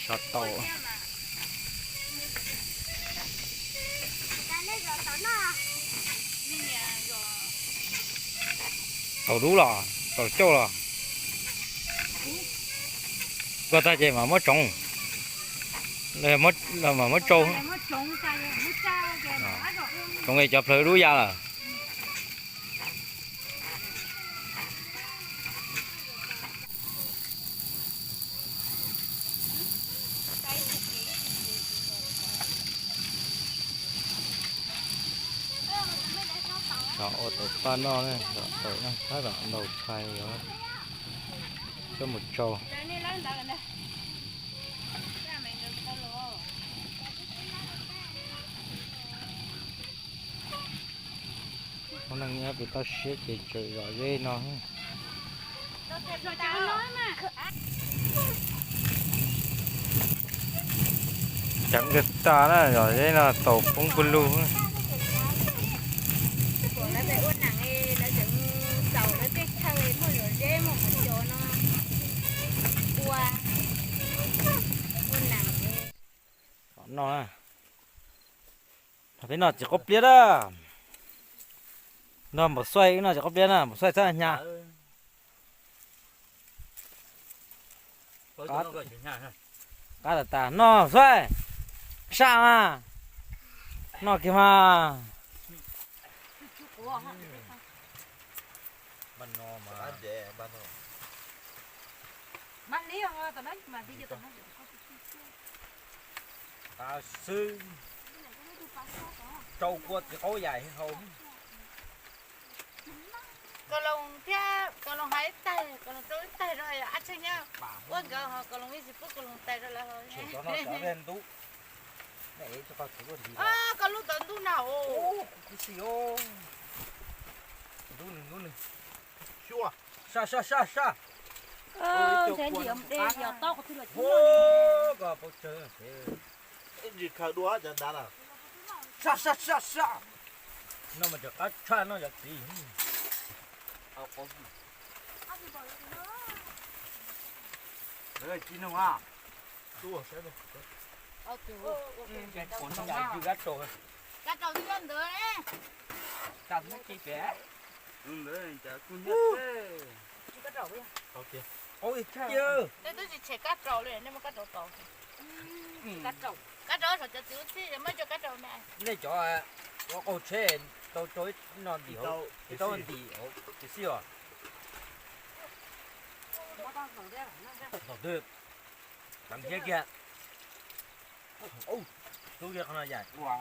Sov tau. Tau dub los, tau cauj los. Koj tag ces mam muab tsoov. Mam muab tsau. Tsoov es cov plhaw dub ya lawm. Ua tau paj noj ne, tau na, tab tom ntaus tshais yuav coj mus tsau. Hoob neeg nyob pem toj siab ces tseem zom zeb no. Ceev kawg tas na, zom zeb no tau poob pawg lug. Peb noj txiv qaub pliab na. Noj npaum xuaij, wb noj txiv qaub pliab na, npaum xuaij txhob hnyav. Qab tas tas, noj xuaij, saj mas, noj kiag mas. Xwb, rau kua txiv qaub yaim hau. Koj los thiab, koj los hais ib tag, koj los rau ib tag rau ab tshee nyob. Ua nkawd ho koj los ib tsis pub koj los tais rau lawv ho. Ntub. Koj lub tawv ntub na. Ntub nws, ntub nws. Saj, saj, saj, saj. Koj paub tsawg. Ib ntsis khaws dua cov ntav na. Saj, saj, saj, saj. No mas cov qab tshaj no cov txiv. Ci nug a. Kab raus twb ntawd. Tej twb tsis tshem kab raus li, nej muab kab raus tau. Kab raus saum cov txiv ub txhij, muab cov kab raus na. Nej cov ua qaug tsheb tau tso ib no ntim hauv, tau ntim hauv txiv xij os. Tom twg, tam thiab kiag. Ub, tub kiag qhov no yam ua.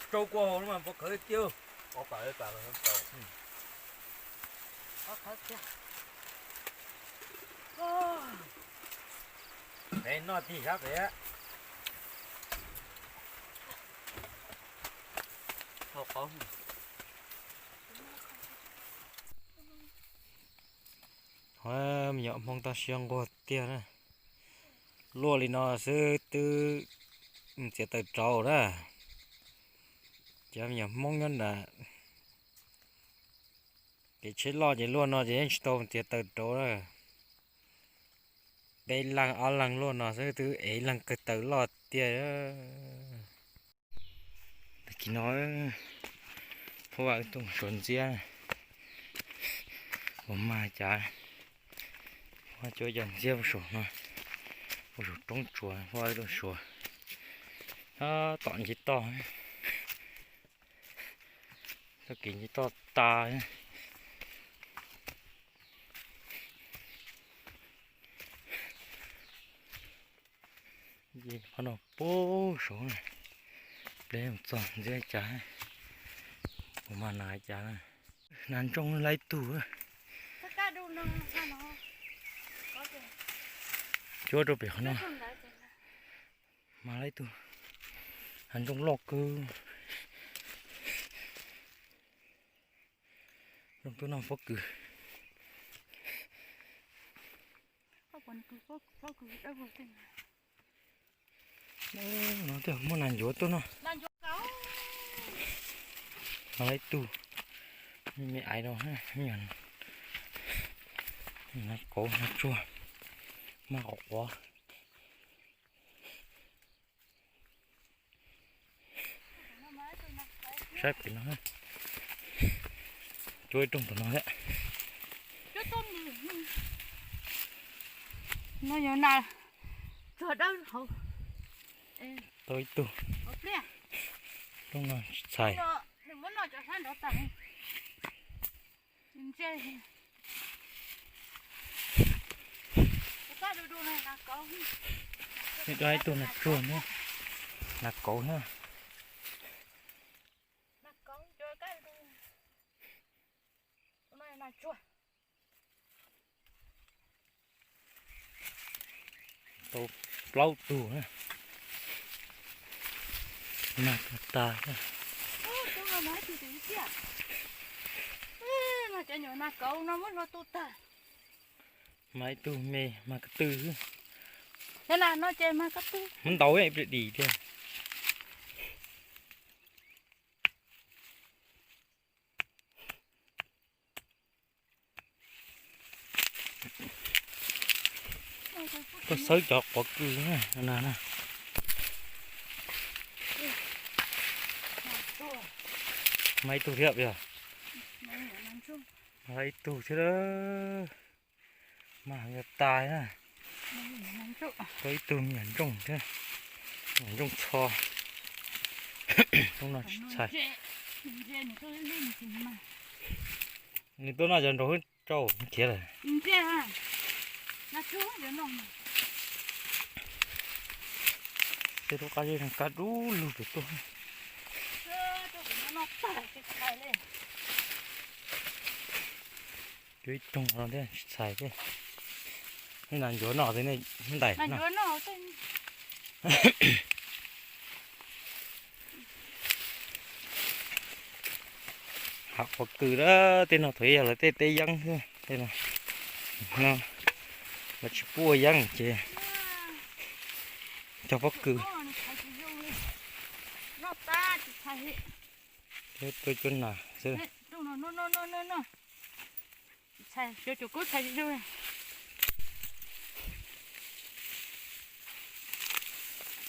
Tsau kua hauv lub mas puas khawv tiag. Peb noj tig sab pem. Ho me nyuam Hmoob toj siab nquag tiag na. Luaj li no xwb twb txiav taws rauv na. Cov me nyuam Hmoob nyob nram kev tsheb loj ces luaj no ces yeej tsis tau txiav taws rauv na. Peb leeg ob leeg luaj no xwb twb ev leeg kawg taws loj tiag. Tag kis no Phuab Vaj wb tuaj mus suav ntxiab, ua mas cas Phuab Vaj coj cov ntxiab puag saum no, puag saum roob tsuas Phuab Vaj wb tuaj suav. Tab tom nce toj, txoj kev nce toj tas. Qhov no puag saud, peb mus txog ntxiab cas, ua mas nas cas, nas ntsooj laib tug. Cuab rau pem qhov no, mas laib tug, nas ntsooj loj kawg. Zoo tub noj pob kws. No twb muaj nas ncuav tuaj no. Mas lawv ib tug me aiv no, nas kauv nas tsuag, mas qhuav qhuav. Saib pem no, cuab ib rooj tom no thiab. No yog nas tsuag dawb hauv. Tau ib tug. Rooj no tsis txhais. Nws do ib tug nas tsuag thiab, nas kauv thiab. Tau plaub tug na. Mas tag. Cov nyuam nas kauv no muab hlua tu tag. Mas ib tug me mas ko tw xwb. Thiab na no ces mas ko tw. Muab ntaus ib pliag dim tiag. Tuaj xawb cov quav kws na na. Mas ib tug thiab yog. Mas ib tug thiab. Mas yog tas na. Tau ib tug me nyuam ntsooj thiab. Nyuam ntsooj tsho. Rooj no tsis txhais. Nws tuaj noj cov nraug hwb rau khiav lawm. Tej lub qab zeb no kab dub lug pem tuaj. Cuab ib rooj no thiab tsis txhais thiab. Nej nas ncuav noj tej nej ntais no. Hav quav kws a, tej no thaum ub yog lawv tej teb yeeb xwb, tej no lawv tsis pub ua yeeb ces cog pob kws. Tuaj cuab nas xwb.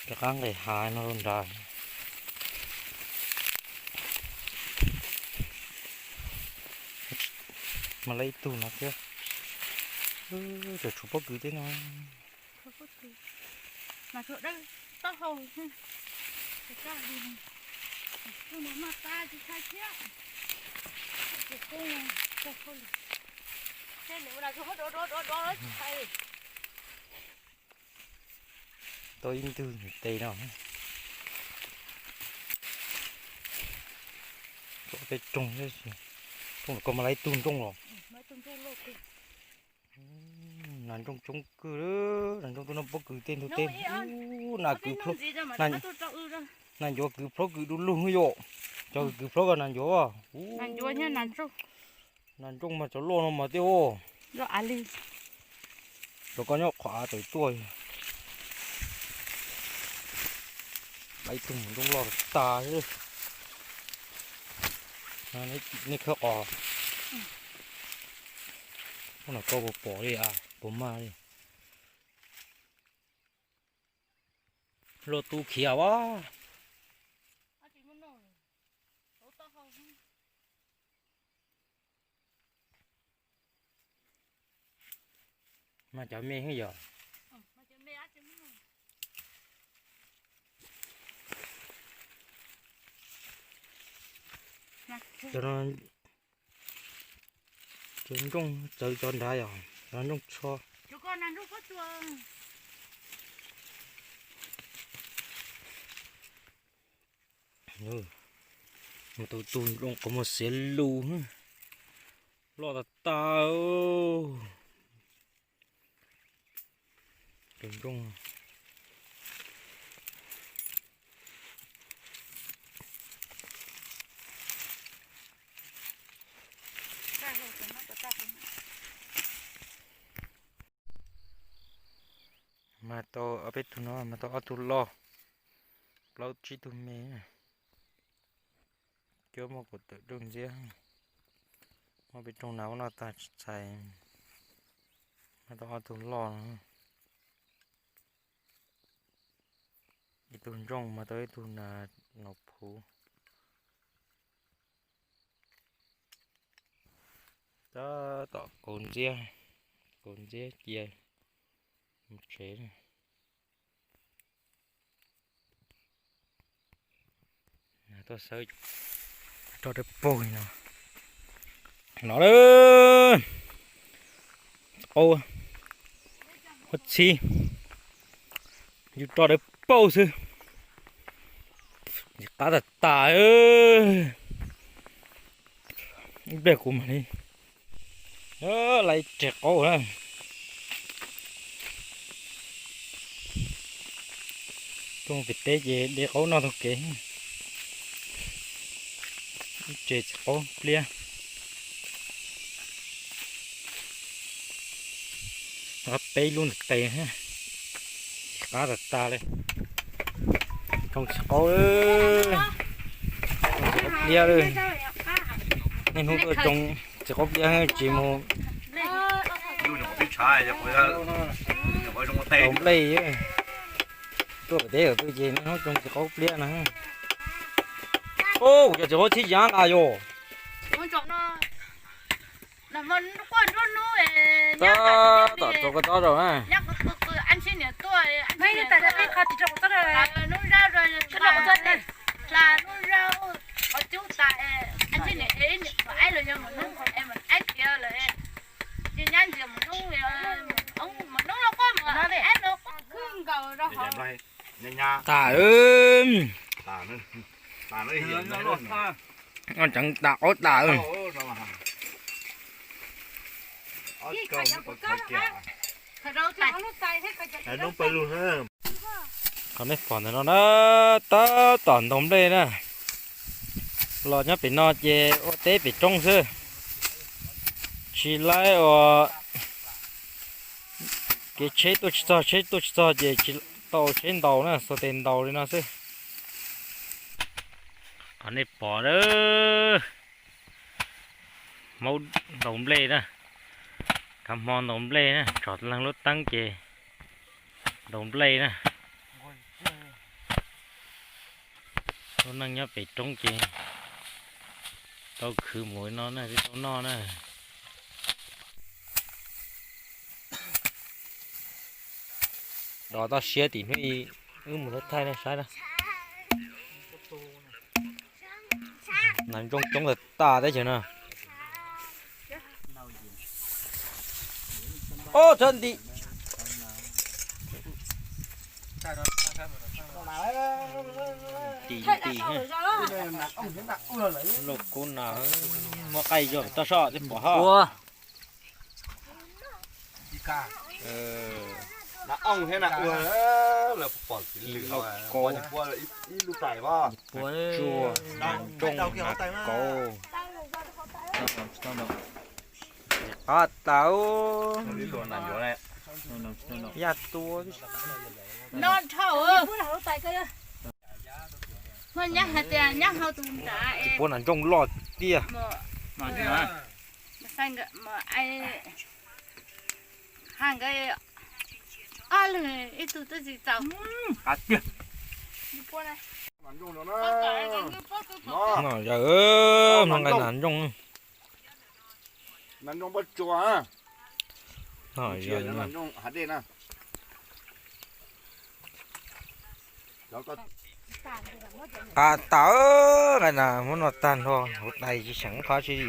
Rov qab nqes hav no rau nrad. Mas lawv ib tug no thiab. Tseem tshuav pob kws tej no. Tau ib ntwg tes no. Tso tej rooj, rooj ko mas lawv ib tug nrooj los. Nas nrooj coob kawg, nas nrooj tuaj noj pob kws tej ntug tej. Nas kws, nas ncuav kws plhob kws du lug yom. Cov kws plhob ko nas ncuav. Nas ncuav mas cov loj no mas tej. Cov ko nyob qhov av tawm tuaj. Lawv ib tug nrooj loj tas. Nej khawb qos. Ub, no koj puas pom li a, puas mag li. Luaj tub khiav a. Mas cov me hwb yog. Cov no, cov nrooj txawv cov nrad yog cov nrooj tsho. Mus tus tus nrooj qhov muag xiav lus, loj tas tas. Tus nrooj. Mas tau ob peb tug no mas tau ob tug loj. plaub tsib tug me. Cuab muaj kaum tawm rooj ntxiab. Muab peb rooj na ua noj tag tsis txhais. Muab tau ob tug loj no. Ib tug ntsooj mas tau ib tug na, no phuv. Tab tom kaus ntxiab, kaus ntxiab cia mus tsev. Tuaj xawb, roj dawb paug li no. No, qaub, huab txhib, yus roj dawb paug xwb. Qab tas tas. Ib pliag kuv mam li lawv ib reg qaub na. Tuaj pem teb ces de qaub noj taug kev. Ib reg txiv qaub pliab. Peb lub ntawm tes, qab tas tas li. Tsoo txiv qaub, tsoo txiv qaub pliab. Niaj hnub tuaj tsoo txiv qaub pliab tsis mus tau nplej. Tuaj pem teb twg ces niaj hnub tsoo txiv qaub pliab na. Ub, kuv cov txiv qaub txhib nqa yom. Tab tom txog koj tsob rau na. Tas. Tseev tas qaub tas. Qhov nej pom ntawm no na, tab tom ntaus nplej na. Los nyob pem no ces ua teb pem roob xwb, tsis laib ua kev tsheb tuaj tsis txog, tsheb tuaj tsis txog ces tsis tau tsheb ntaus na, xuas tes ntaus li no xwb. Qhov nej pom na, Hmoob ntaus nplej na, kav hmo ntaus nplej na, tso leej lub teeb ces ntaus nplej na. Lub neej nyob pem roob ces tau khwv mus no na, tsis tau noj na. Dos toj siab tim hnub wb mus thaij nej saib na. Nas ntsooj coob tag tag teb chaws no. Ob, txhob nti. Tim tim, loj kub no, muaj qaij zog toj soj twb pom hos. Pua, nas ntsooj, nas kauv. Qab tas. Yaj tua. Tsis pub nas ntsooj loj tiag. No yawg, no nqaij nas ntsooj. Nas ntsooj pob tsuas. Qab tas, nqaij nas muab noj tag nrho, huv tais tsis seem qhov tsi li.